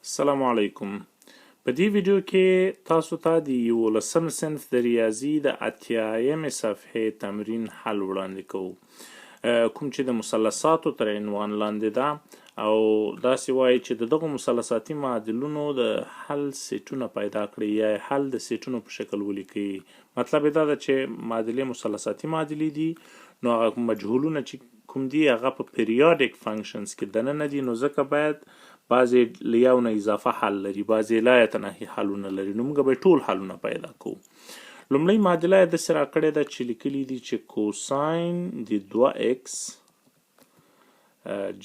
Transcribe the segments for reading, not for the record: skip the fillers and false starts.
السلام علیکم. په دې ویډیو کې تاسو ته د 11 صنف د ریاضي د 80مې صفحې تمرین حل وړاندې کوو، کوم چې د مثلثاتو تر عنوان لاندې ده، او داسې وایي چې د دغو مثلثاتي معادلونو د حل سیټونه پیدا کړئ یا حل د سیټونو په شکل ولیکئ. مطلب یې دا ده چې معادلې مثلثاتي معادلې دي، نو هغه مجهولونه چې کوم دي هغه په periodic functions کې دننه دي، نو ځکه باید بعضې له یو نه اضافه حل لري، بعضې لا یتناهي حلونه لري، نو موږ به ټول حلونه پیدا کوو. لومړۍ معادله یې داسې راکړې ده چې لیکلي دي چې cosine د دوه x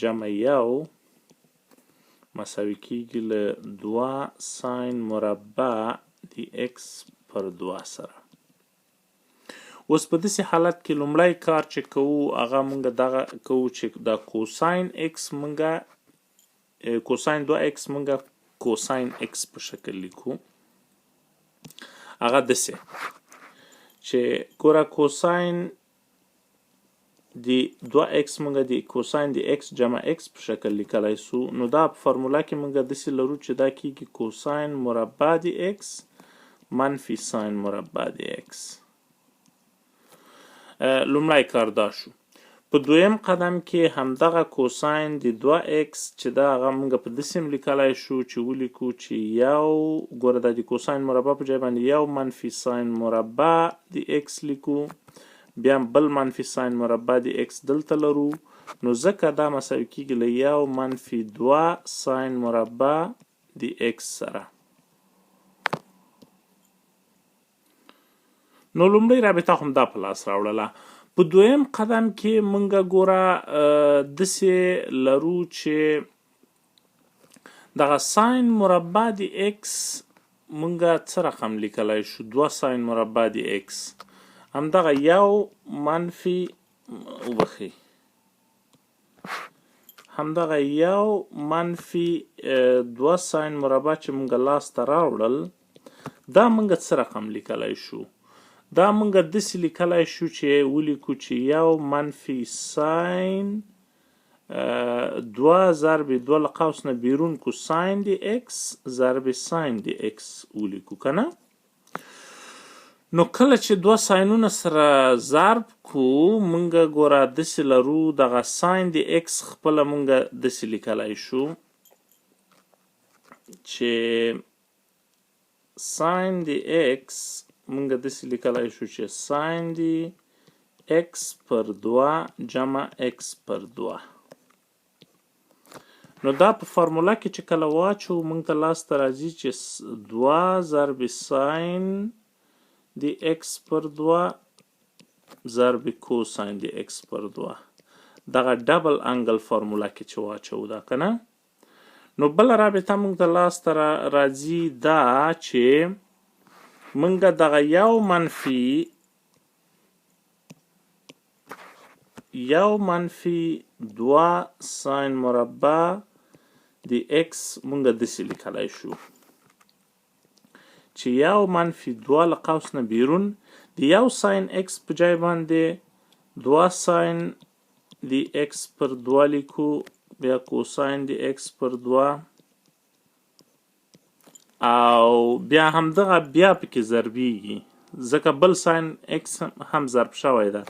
جمع یو مساوي کیږي له دوه sine مربع د x پر دوه سره. اوس په داسې حالت کې لومړی کار چې کوو هغه موږ دغه کوو چې دا cosine x موږ cosine دوه x موږ cosine x په شکل لیکو. هغه داسې چې ګوره cosine د دوه x موږ د cosine د x جمع x په شکل لیکلی سو، نو دا په فارموله کې موږ داسې لرو چې دا کیږي cosine مربع د x منفي sine مربع د x. لومړی کار دا شو. په دویم قدم کې همدغه cosine د دوه x چې دا هغه موږ په داسې هم لیکلی شو چې ولیکو چې یو، ګوره دا د cosine مربع په ځای باندې یو منفي sine مربع د x لیکو، بیا بل منفي sine مربع د x دلته لرو، نو ځکه دا مساوي کیږي له یو منفي دوه sine مربع د x سره. نو لومړۍ رابطه هم دا په لاس راوړله. په دویم قدم کې مونږ ګوره داسې لرو چې دغه sine مربع د x مونږ څه رقم لیکلی شو؟ دوه sine مربع د x همدغه یو منفي وبخښئ، همدغه یو منفي دوه sine مربع چې مونږ لاسته راوړل، دا مونږ څه رقم لیکلی شو؟ دا مونږ داسې لیکلی شو چې ولیکو چې یو منفي sine دوه ضرب دوه له قوس نه بیرون کو sine د x ضرب sine د x ولیکو که نه؟ نو کله چې دوه sine ونه سره ضرب کو، مونږ ګوره داسې لرو دغه sine د x خپله مونږ داسې لیکلی شو چې sine د x مونږ داسې لیکلی شو چې sine د x پر دوه جمع x پر دوه. نو دا په فارموله کې چې کله واچو مونږ ته لاسته راځي چې دوه ضرب sine د x پر دوه ضرب cosine د x پر دوه، دغه double angle فارموله کې چې واچو دا که نه. نو بله رابطه مونږ ته لاسته راځي دا چې مونږ دغه یو منفي دوه sine مربع د x مونږ داسې لیکلی شو چې یو منفي دوه له قوس نه بیرون د یو sine x په ځای باندې دوه sine د x پر دوه لیکو، بیا cosine د x پر دوه، او بیا همدغه بیا پکې ضربیږي ځکه بل sine x هم ضرب شوی ده.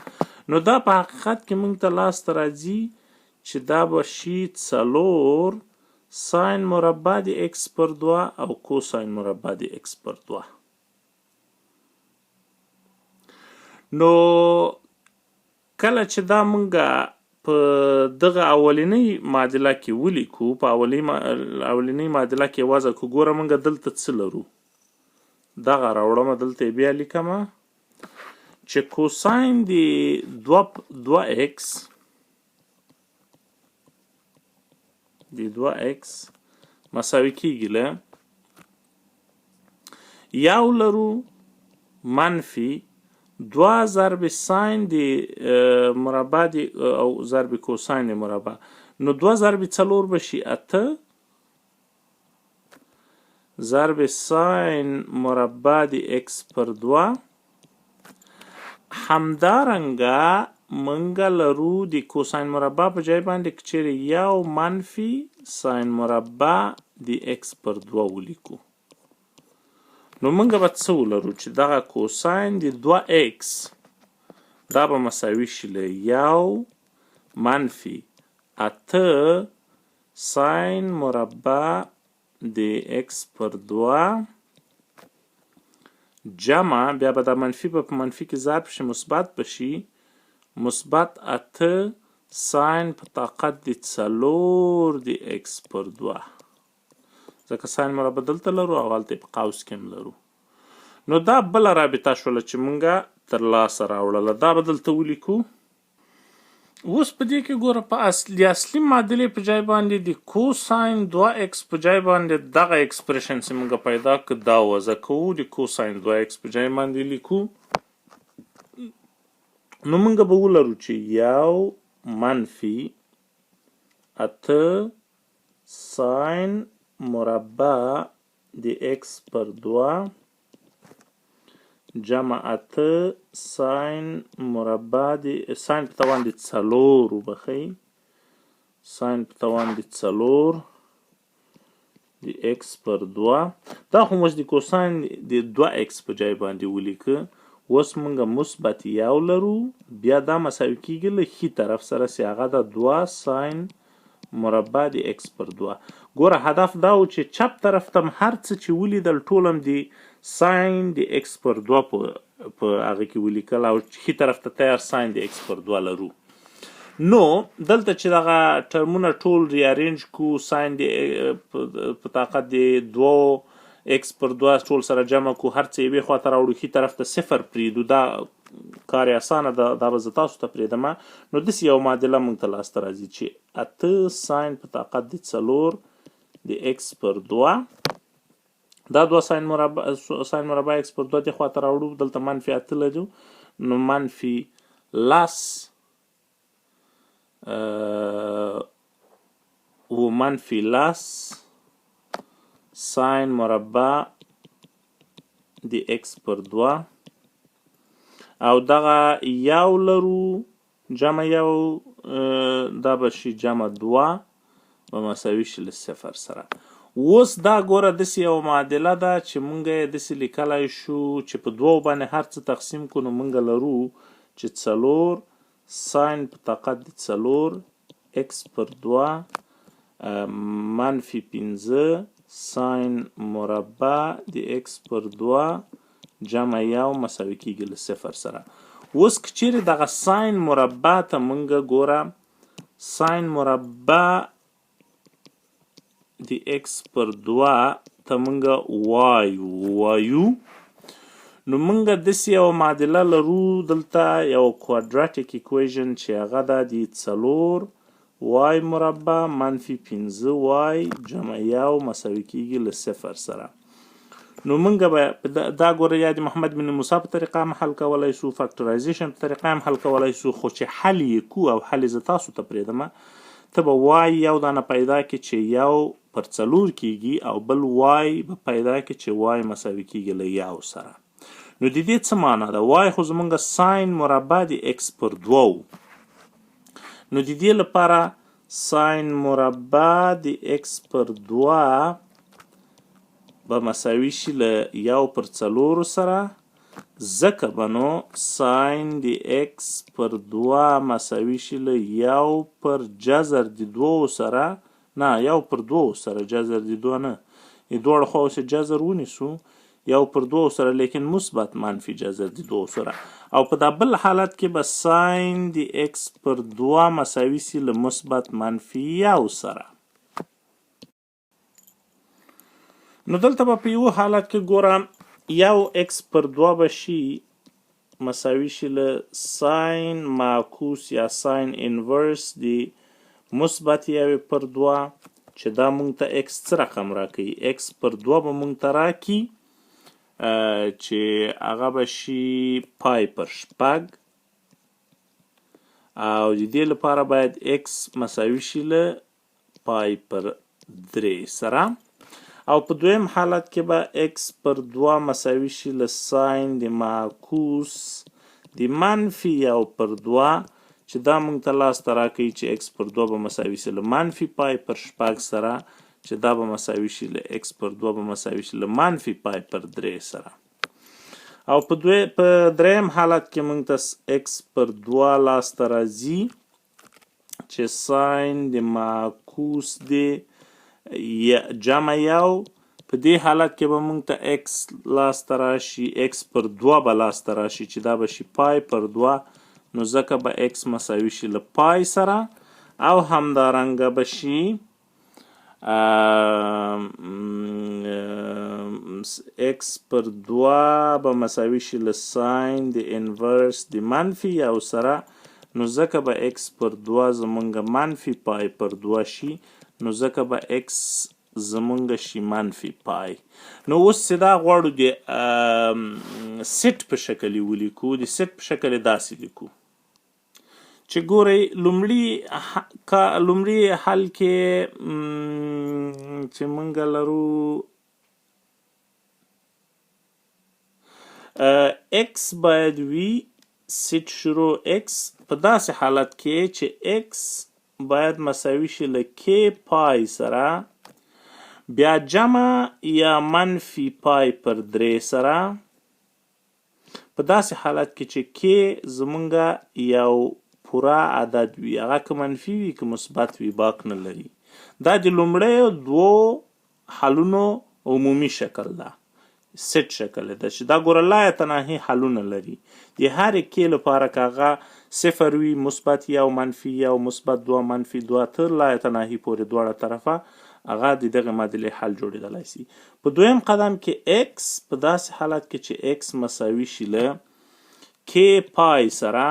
نو دا په حقیقت کې مونږ ته لاسته راځي چې دا به شي څلور sine مربع د x پر دوه او cosine مربع د x پر دوه. نو کله چې دا مونږ په دغه اولینۍ معادله کې ولیکو، په اولینۍ معادله کې وضع کړو، ګوره مونږ دلته څه لرو، دغه راوړمه دلته یې بیا لیکمه چې cosine د دوه x د دوه x مساوي کیږي له یو لرو منفي دوه ضرب sine د مربع د او ضرب cosine د مربع، نو دوه ضرب څلور به شي اته ضرب sine مربع د x پر دوه. همدارنګه مونږ لرو د cosine مربع په ځای باندې که چیرې یو منفي sine مربع د ایکس پر 2 ولیکو. نو موږ به څه ولرو چې دغه کوساین د 2 ایکس دا به مساوي شي له 1 منفي 8 ساین مربع د ایکس پر 2 جمع، بیا به دا منفي به په منفي کې ضرب شي، مثبت به شي، مثبت 8 ساین په طاقت د 4 د ایکس پر 2، ځکه ساین مربع دلته لرو او هلته یې په قوس کې هم لرو. نو دا بله رابطه شوله چې مونږه ترلاسه راوړله، دا به دلته ولیکو. اوس په دې کې ګوره په اصلي اصلي معادلې په جای باندې د کوساین 2 ایکس په جای باندې دغه expression چې مونږ پیدا کړ دا وضع کوو، د کوساین 2 ایکس په جای باندې لیکو. نو مونږ به ولرو چې 1 منفي 8 ساین مربع د ایکس پر 2 جمع 8 ساین مربع د ساین په توان د 4، وبخښئ، ساین په توان د 4 د ایکس پر 2. دا خو اوس د کوساین د 2 ایکس په جای باندې ولیکه. اوس مونږ مثبت 1 لرو، بیا دا مساوي کیږي له ښي طرف سره چې هغه د 2 ساین مربع د ایکس پر 2. ګوره هدف دا و چې چپ طرف ته هم هر څه چې ولیدل ټول هم د ساین د ایکس پر 2 په هغه کې ولیکل، او ښي طرف ته تیار ساین د ایکس پر 2 لرو. نو دلته چې دغه ټرمونه ټول rearrange کو، ساین د په طاقت د 2 ایکس پر 2 ټول سره جمع کو، هر څه یوې خواته راوړو، ښي طرف ته صفر پرېږدو، دا کار یې اسانه ده، دا به زه تاسو ته پرېږدم. نو داسې یو معادله موږ ته لاسته راځي چې 8 ساین په طاقت د 4 د ایکس پر 2، دا 2 ساین مربع ساین مربع ایکس پر 2 دې خواته راوړو، دلته منفي 8 لرو، نو منفي لس و منفي لس ساین مربع د ایکس پر 2، او دغه 1 لرو جمع 1، دا به شي جمع 2 به مساوي شي له صفر سره. اوس دا ګوره داسې یوه معادله ده چې مونږ یې داسې لیکلی شو چې په 2 باندې هر څه تقسیم کړو، نو مونږ لرو چې 4 ساین په طاقت د 4 ایکس پر 2 منفي 5 ساین مربع د ایکس پر 2 جمع 1 مساوي کیږي له صفر سره. اوس که چیرې دغه ساین مربع ته مونږ ګوره ساین مربع د ایکس پر 2 ته مونږ وای ووایو، نو مونږ داسې یوه معادله لرو دلته یو quadratic equation چې هغه ده د 4 وای مربع منفي 5 وای جمع 1 مساوي کیږي له صفر سره. نو مونږ به دا ګوره یا د محمد بن موسی په طریقه هم حل کولی شو، factorization په طریقه هم حل کولی شو، خو چې حل یې کو او حل یې زه تاسو ته پرېږدم، ته به وای 1 دانه پیدا کړې چې 1 پر 4 کیږي، او بل وای به پیدا کړې چې وای مساوي کیږي له 1 سره. نو د دې څه معنا ده؟ وای خو زمونږ ساین مربع د ایکس پر 2 و، نو د دې لپاره ساین مربع د ایکس پر 2 به مساوي شي له 1 پر 4 سره، ځکه به نو ساین د ایکس پر 2 مساوي شي له 1 پر جذر د 2 سره، نه 1 پر 2 سره، جذر د 2 نه، د دواړو خواوو سره جذر ونیسو، 1 پر 2 سره، لیکن مثبت منفي جذر د 2 سره. او په دا بل حالت کې به ساین د ایکس پر 2 مساوي شي له مثبت منفي 1 سره. نو دلته به په یو حالت کې ګوره 1 ایکس پر 2 به شي مساوي شي له ساین معکوس یا ساین inverse د مثبت 1 پر 2، چې دا مونږ ته ایکس څه رقم راکوي؟ ایکس پر 2 به مونږ ته راکړي چې هغه به شي پای پر 6، او د دې لپاره باید ایکس مساوي شي له پای پر 3 سره. او په دویم حالت کې به ایکس پر 2 مساوي شي له ساین د معکوس د منفي 1 پر 2، چې دا مونږ ته لاسته راکوي چې ایکس پر 2 به مساوي شي له منفي پای پر 6 سره، چې دا به مساوي شي له x پر 2 به مساوي شي له منفي پای پر 3 سره. او په دریم حالت کې موږ ته x پر 2 لاسته راځي چې ساین د معکوس د جمع یو. په دې حالت کې به موږ ته x لاسته راشي، x پر 2 به لاسته راشي چې دا به شي پای پر 2، نو ځکه به x مساوي شي له پای سره. او همدارنګه به شي x پر 2 به مساوي شي له ساین د inverse د منفي یو سره، نو ځکه به x پر 2 زمونږ منفي پای پر 2 شي، نو ځکه به x زمونږ شي منفي پای. نو اوس چې دا غواړو د سیټ په شکل یې ولیکو، د سیټ په شکل یې داسې لیکو چې ګورئ لومړي حل کې چې مونږ لرو x باید وي سیټ شروع x په داسې حالت کې چې x باید مساوي شي له k پای سره، بیا جمع یا منفي پای پر 3 سره، په داسې حالت کې چې k زمونږ یو پوره عدد وي، هغه که منفي وي که مثبت وي باک نه لري. دا د لومړیو دوو حلونو عمومي شکل ده، سیټ شکل ده چې دا ګوره لایتناهي حلونه لري. د هرې k لپاره که هغه صفر وي، مثبت یو، منفي یو، مثبت دوه، منفي دوه، تر لایتناهي پورې دواړه طرفه هغه د دغې معادلې حل جوړېدلی شي. په دویم قدم کې x په داسې حالت کې چې x مساوي شي له k پای سره،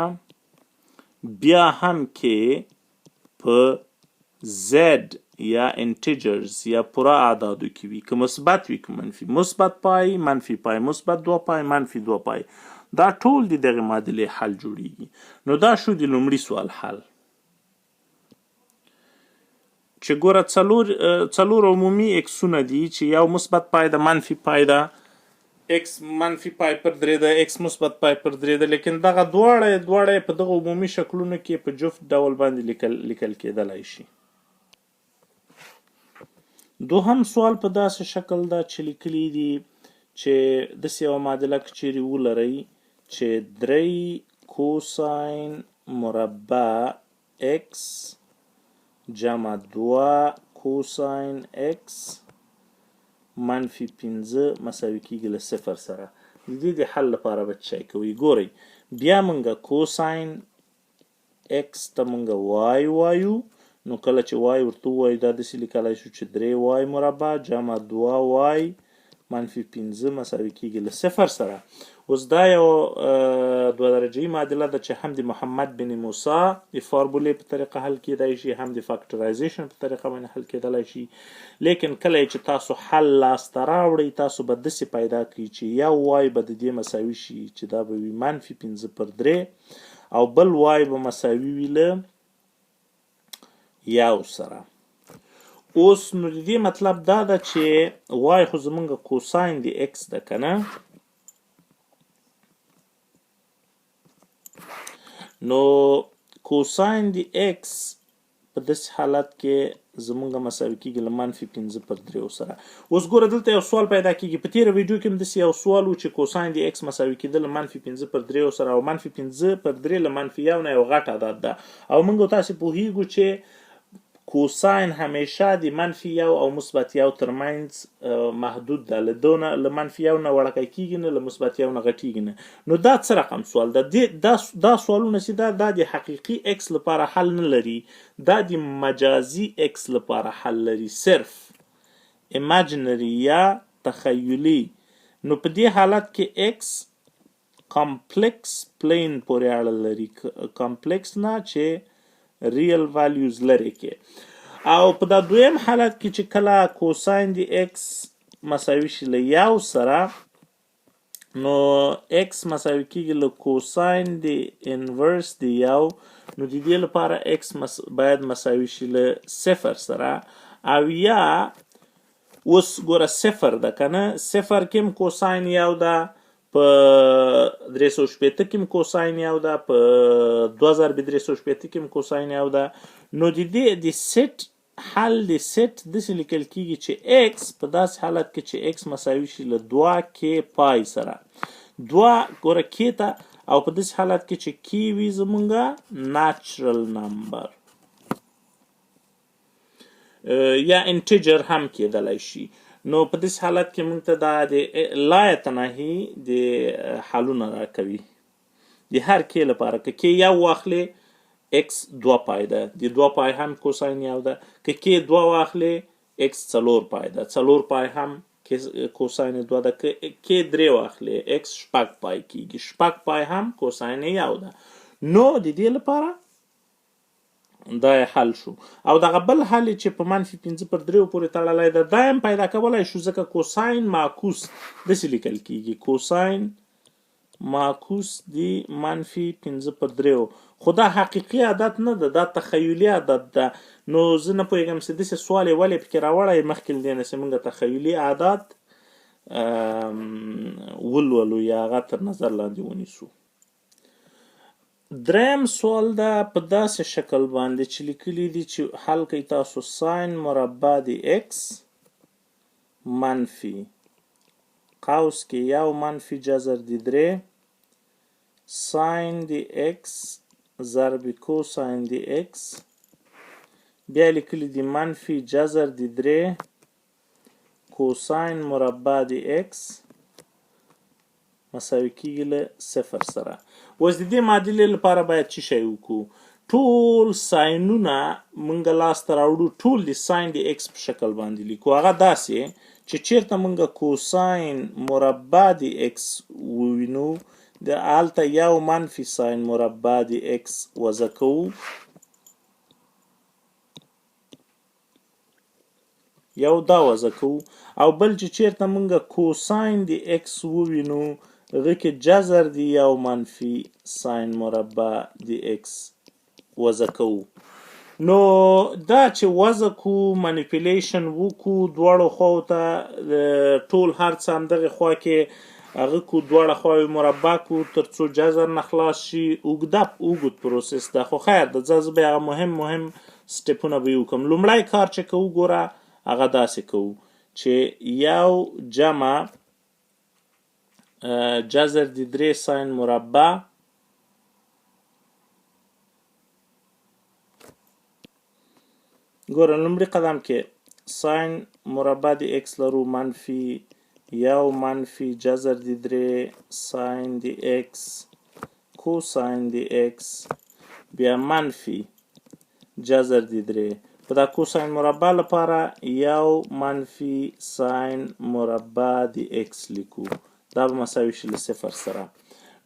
بیا هم k په z یا integers یا پوره اعدادو کې وي، که مثبت وي که منفي، مثبت پای، منفي پای، مثبت دوه پای، منفي دوه پای، دا ټول د دغې معادلې حل جوړیږي. نو دا شو د لومړي سوال حل چې ګوره څلور عمومي ایکسونه دي چې یو مثبت پای ده، منفي پای ده، x منفي پای پر 3 ده، x مثبت پای پر 3 ده، لیکن دغه دواړه په دغه عمومي شکلونو کې په جفت ډول باندې لیکل کېدلی شي. دوهم سوال په داسې شکل ده چې لیکلي دي چې داسې یوه معادله که چیرې ولرئ چې 3 کوساین مربع x جمع 2 کوساین x منفي 5 مساوي کېږي له صفر سره. د دې د حل لپاره به څه شی کوئ؟ ګورئ بیا موږ کوساین x ته موږ y وایو، نو کله چې y ورته ووایو دا داسې لیکلی شو چې 3 y مربع جمع 2 y منفي 5 مساوي کېږي له صفر سره. اوس دا یو دوه درجهيي معادله ده چې هم د محمد بن موسی د فارمولې په طریقه حل کېدای شي، هم د factorization په طریقه باندې حل کېدلی شي. لیکن کله چې تاسو حل لاسته راوړئ تاسو به داسې پیدا کړئ چې یو y به د دې مساوي شي چې دا به وي منفي 5 پر 3 او بل y به مساوي وي له یو سره. اوس نو د دې مطلب دا ده چې y خو زمونږ کوساین د x ده که نه، نو کوساین د x په داسې حالت کې زمونږ مساوي کېږي له منفي 5 پر 3 سره. اوس ګوره دلته یو سوال پیدا کېږي. په تېره ویډیو کې هم داسې یو سوال و چې کوساین د x مساوي کېده له منفي 5 پر 3 سره، او منفي 5 پر 3 له منفي یو نه یو غټ عدد ده، او موږ تاسې پوهیږو چې کوساین همیشه د منفي یو او مثبت یو ترمنځ محدود ده، له دونه له منفي یو نه وړکی کېږي نه، له مثبت یو نه غټېږي نه. نو دا څه رقم سوال ده؟ دا سوالونه چې دا د حقیقي x لپاره حل نه لري، دا د مجازي x لپاره حل لري، صرف imaginary یا تخیلي. نو په دې حالت کې x complex plane پورې اړه لري، complex نه چې real values لري کې. او په دا دویم حالت کې چې کله کوساین د x مساوي شي له یو سره، نو x مساوي کېږي له کوساین د inverse د یو، نو د دې لپاره x باید مساوي شي له صفر سره. او یا اوس ګوره صفر ده که نه، صفر کې هم کوساین یو ده، په 360 کې هم کوساین یو ده، په 2 ضرب 360 کې هم کوساین یو ده. نو د دې د سیټ حل د سیټ داسې لیکل کیږي چې x په داسې حالت کې چې x مساوي شي له 2 k پای سره، 2 ګوره k ته، او په داسې حالت کې چې k وي زمونږه ناچرل نمبر یا integer هم کېدلی شي، نو په داسې حالت کې مونږ ته دا د لایتناهي د حلونه راکوي د هر k لپاره. که k یو واخلې x 2 پای ده، د 2 پای هم cosine یو ده. که k 2 واخلې x 4 پای ده، 4 پای هم cosine 2 ده. که k 3 واخلې x 6 پای کیږي، 6 پای هم cosine یو ده. نو د دې لپاره دا یې حل شو. او دغه بل حل چې په منفي 5 پر 3 پورې تړلی ده، دا هم پیدا کولای شو، ځکه cosine معکوس داسې لیکل کیږي، cosine معکوس دی منفي 5 پر 3. خو دا حقیقي عدد نه ده، دا تخیلي عدد ده. نو زه نه پوهېږم چې داسې سوال یې ولې پکې راوړی، مخکې له دې نه چې موږ تخیلي عدد ولولو یا هغه تر نظر لاندې ونیسو. دریم سوال ده په داسې شکل باندې چې لیکلي دي چې حل کوئ تاسو sine مربع د x منفي قوس کې یو منفي جذر د 3 sine د x ضرب cosine د x، بیا لیکلي دي منفي جذر د 3 cosine مربع د x مساوي کیږي له 0 سره. اوس د دې معادلې لپاره باید څه شی وکړو؟ ټول sine ونه مونږ لاسته راوړو، ټول د sine د x په شکل باندې لیکو. هغه داسې چې چیرته مونږ cosine مربع د x ووینو، د هلته یو منفي sine مربع د x وضع کوو، یو دا وضع کوو، او بل چې چیرته مونږ cosine د x ووینو، هغه کې جذر د یو منفي sine مربع د x وضع کوو. نو دا چې وضع کو، manipulation وکړو دواړو خواو ته، ټول هر څه همدغې خوا کې هغه کو، دواړه خواوې مربع کو تر څو جذر نه خلاص شي. اوږد process ده، خو خیر ده، زه به هغه مهم مهم step ونه به یې وکړم. لومړی کار چې کوو ګوره هغه داسې کوو چې یو جمع جذر د 3 sine مربع ګوره لومړي قدم کې sine مربع د x لرو منفي یو منفي جذر د 3 sine د x cosine د x، بیا منفي جذر د 3 په دا cosine مربع لپاره یو منفي sine مربع د x لیکو، دا به مساوي شي له 0 سره.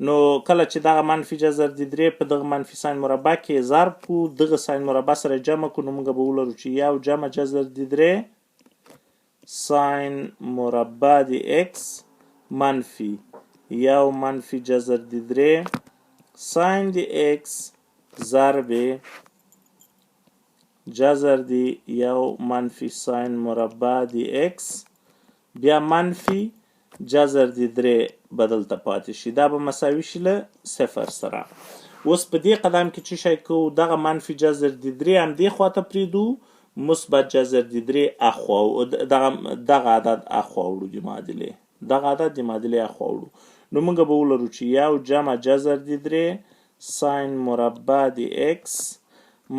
نو کله چې دغه منفي جذر د 3 په دغه منفي sine مربع کې ضرب کو، دغه sine مربع سره جمع کو، نو موږ به ولرو چې یو جمع جذر د 3 sine مربع د x منفي یو منفي جذر د 3 sine د x ضرب جذر د یو منفي sine مربع د x، بیا منفي جذر د 3 به دلته پاتې شي، دا به مساوي شي له 0 سره. اوس په دې قدم کې څه شی کوو؟ دغه منفي جذر د 3 همدې خواته پرېږدو، مثبت جذر د 3 اخوا، دغه عدد اخوا وړو، د معادلې دغه عدد د معادلې اخوا وړو. نو موږ به ولرو چې یو جمع جذر د 3 sine مربع د x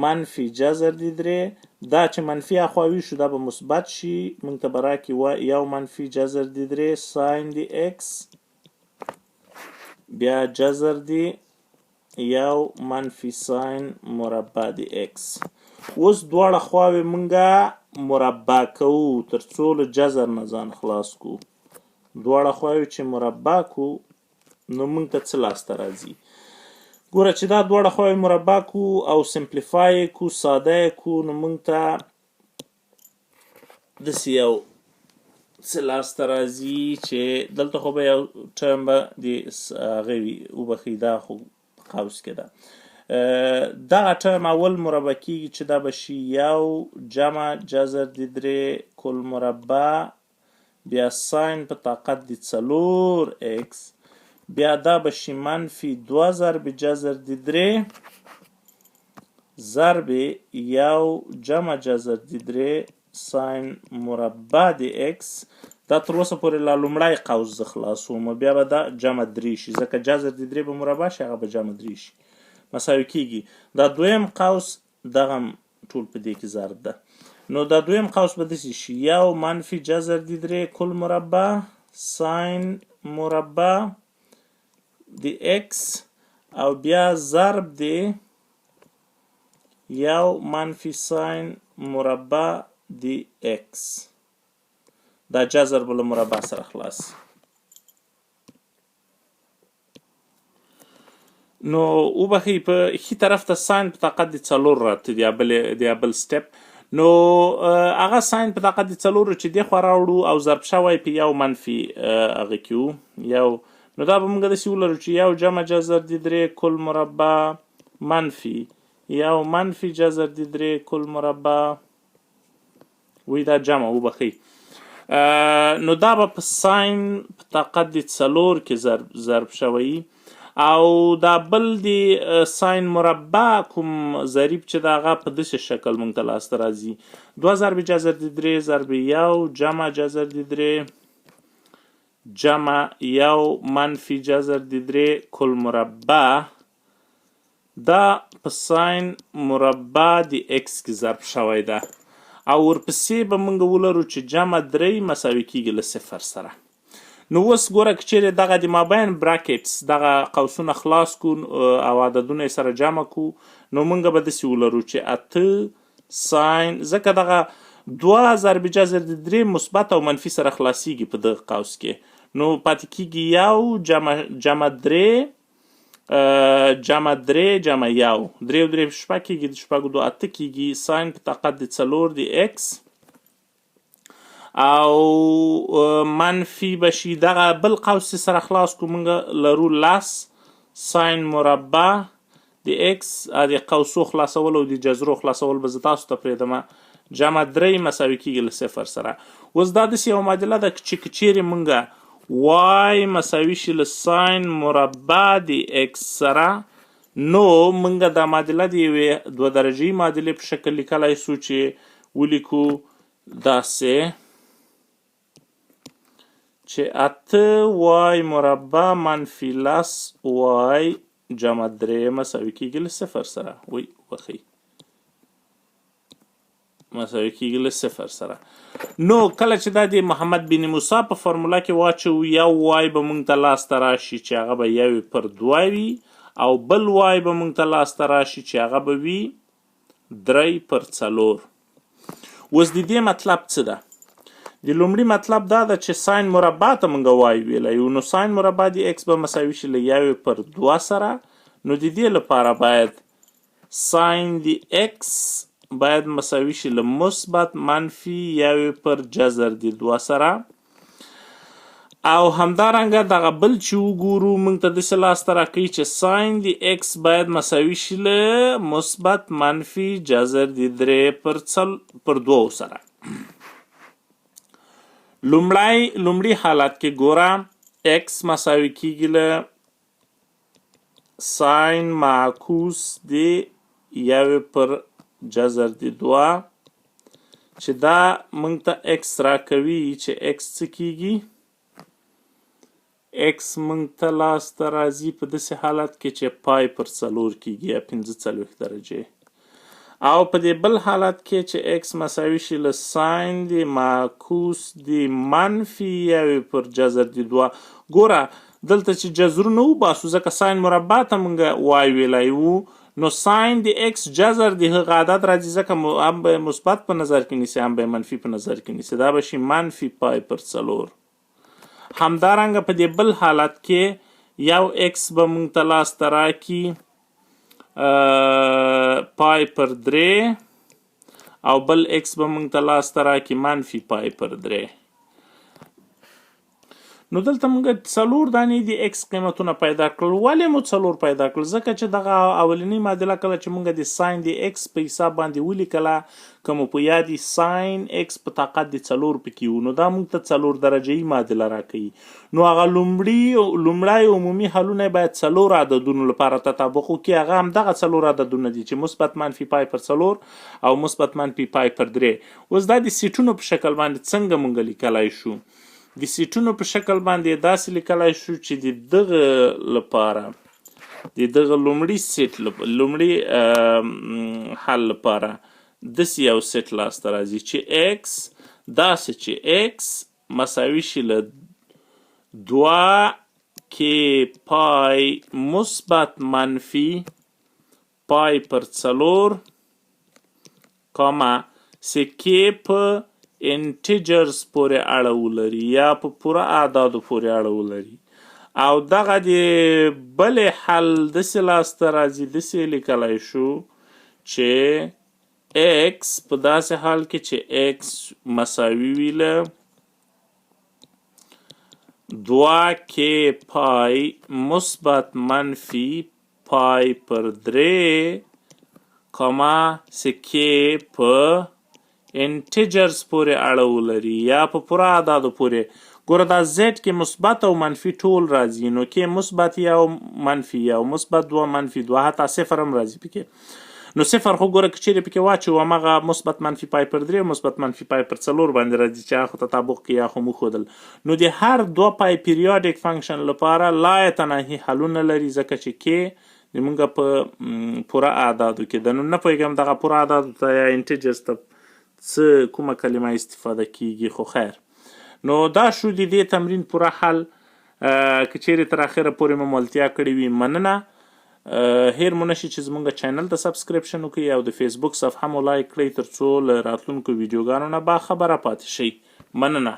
منفي جذر د 3، دا چې منفي اخوا ویشو دا به مثبت شي، موږ ته به راکړي یو منفي جذر د 3 sine د x بیا جذر د یو منفي sine مربع د x. اوس دواړه خواوې مونږه مربع کوو تر څو له جذر نه ځان خلاص کو. دواړه خواوې چې مربع کو نو مونږ ته څه لاسته راځي؟ ګوره چې دا دواړه خواوې مربع کو او simplify یې کو، ساده یې کو، نو مونږ ته داسې یو څه لاسته راځي چې دلته خو به یو term به د هغه وي، وبښئ دا خو په قوس کې ده. دغه term اول مربع کیږي چې دا به شي یو جمع جذر د 3 کل مربع بیا sine په طاقت د 4 x، بیا دا به شي منفي 2 ضرب جذر د 3 ضرب یو جمع جذر د درې ساین مربع د ایکس. دا تر اوسه پورې لا لومړی قوس زه خلاصوم، بیا به دا جمع درې شي، ځکه جذر د درې به مربع شي، هغه به جمع درې شي، مساوي کیږي. دا دویم قوس دغه هم ټول په دې کې ضرب ده، نو دا دویم قوس به داسې شي یو منفي جذر د درې کل مربع ساین مربع د ایکس او بیا ضرب د یو منفي ساین مربع د ایکس. دا جذر به له مربع سره خلاص سي. نو وبخښئ، په ښي طرف ته ساین په طاقت د څلور راته دی، بل دی بل سټپ. نو هغه ساین په طاقت د څلورو چې دې خوا راوړو او ضرب شوی په یو منفي هغه کې وو یو، نو دا به موږ داسې ولرو چې یو جمع جذر د درې کل مربع منفي یو منفي جذر د درې کل مربع وی، دا جمع وبخښئ. نو دا به په ساین په طاقت د څلور کې ضرب شوی، او دا بل د ساین مربع کوم ضریب چې د هغه په داسې شکل موږ ته لاسته راځي، دوه ضرب جذر د درې ضرب یو جمع جذر د درې جمع یو منفي جذر د درې کل مربع، دا په ساین مربع د ایکس کې ضرب شوی ده، او ورپسې به موږ ولرو چې جمع درې مساوي کیږي له صفر سره. نو اوس ګوره که چیرې دغه د مابین براکټس دغه قوسونه خلاص کو او عددونه یې سره جمع کو، نو موږ به داسې ولرو چې اته ساین، ځکه دغه دوه ضرب جذر د درې مثبت او منفي سره خلاصیږي په دغه قوس کې، نو پاتې کیږي یو جمع درې، جمع درې جمع یو، درې او درې شپږ کیږي، د شپږو دوه اته کیږي، ساین په طاقت د څلور د ایکس او منفي به شي دغه بل قوس چې سره خلاص کو، موږ لرو لس ساین مربع د ایکس، د قوسو خلاصول او د جذرو خلاصول به زه تاسو ته پرېږدم، جمع درې مساوي کیږي له صفر سره. اوس دا داسې یوه معادله ده چې که چیرې موږ وای مساوي شي له ساین مربع د ایکس سره، نو موږ دا معادله د یوې دوه درجهيي معادلې په شکل لیکلی سو چې ولیکو داسې چې اته وای مربع منفي لس وای جمع درې مساوي کیږي له صفر سره، وی وبخښئ، مساوي کیږي له صفر سره. نو کله چې دا د محمد بن موسی په فارموله کې واچوو، یو وای به مونږ ته لاسته راشي چې هغه به یو پر دوه وي، او بل وای به مونږ ته لاسته راشي چې هغه به وي درې پر څلور. اوس د دې مطلب څه ده؟ د لومړي مطلب دا ده چې ساین مربع ته مونږ وای ویلی یو، نو ساین مربع د ایکس به مساوي شي له یوې پر دوه سره، نو د دې لپاره باید ساین د ایکس باید مساوي شي له مثبت منفي یوې پر جذر د دوه سره، او همدارنګه دغه بل چې وګورو موږ ته داسې لاسته راکوي چې ساین د ایکس باید مساوي شي له مثبت منفي جذر د درې پر دوو سره. لومړي حالت کې ګوره ایکس مساوي کیږي له ساین معکوس د یوې پر جذر د دوه، چې دا موږ ته ایکس راکوي چې ایکس څه کیږي؟ ایکس موږ ته لاسته راځي په داسې حالت کې چې پای پر څلور کیږي یا 45 درجې، او په دې بل حالت کې چې ایکس مساوي شي له ساین د معکوس د منفي یوې پر جذر د دوه. ګوره دلته چې جذرونه وباسو، ځکه ساین مربع ته موږ وای ویلی وو، نو ساین د ایکس جذر د هغه عدد راځي، ځکه هم به یې مثبت په نظر کې نیسي هم به یې منفي په نظر کې نیسي، دا به شي منفي پای پر څلور. همدارنګه په دې بل حالت کې یو ایکس به موږ ته لاسته راکړي پای پر درې، او بل ایکس به موږ ته لاسته راکړي منفي پای پر درې. نو دلته موږ څلور دانې د ایکس قیمتونه پیدا کړل. ولې مو څلور پیدا کړل؟ ځکه چې دغه اولنۍ معادله کله چې موږ د ساین د ایکس په حساب باندې ولیکله، که مو په یاد وي ساین ایکس په طاقت د څلور پکې وو، نو دا موږ ته څلور درجه یي معادله راکوي. نو هغه لومړی عمومي حلونه باید څلور عددونو لپاره تطابق وکړي. هغه همدغه څلور عددونه دي چې مثبت منفي پای پر څلور او مثبت منفي پای پر درې. اوس دا د سیټونو په شکل باندې څنګه موږ لیکلای شو؟ د سیټونو په شکل باندې داسې لیکلای شو چې د دغه لپاره، د دغه لومړي سیټ لومړي حل لپاره داسې یو سیټ لاسته راځي چې ایکس داسې چې ایکس مساوي شي له دوه کې پای مثبت منفي پای پر څلور کاما چې کې په انټیجرز پورې اړه ولري یا په پوره اعدادو پورې اړه ولري. او دغه د بلې حل داسې لاسته راځي، داسې یې لیکلی شو چې ایکس په داسې حال کې چې ایکس مساوي وي له دوه کې پای مثبت منفي پای پر درې کاما چې کې په انټیجرز پورې اړه ولري یا په پوره اعدادو پورې. ګوره دا زیډ کې مثبت او منفي ټول راځي، نو کې مثبت یو منفي یو مثبت دوه منفي دوه حتی صفر هم راځي پکې. نو صفر خو ګوره که چیرې پکې واچوو هماغه مثبت منفي پای پر درې او مثبت منفي پای پر څلور باندې راځي چې هغه خو تطابق کوي، هغه خو مو ښودل. نو د هر دوه پای پیریاډیک فنکشن لپاره لا یتناهي حلونه لري، ځکه چې کې د مونږ په پوره اعدادو کې ده. نو نه پوهېږم دغه پوره اعدادو ته یا انټیجرز ته څه کومه کلمه استفاده کیږي، خو خیر. نو دا شو د دې تمرین پوره حل. که چیرې تر اخره پورې مو ملتیا کړې وي مننه. هیر مو نشي چې زمونږ چینل ته سبسکرپشن وکړئ او د فیسبوک صفحه مو لایک کړئ ترڅو له راتلونکو ویډیوګانو نه باخبره پاتې شئ. مننه.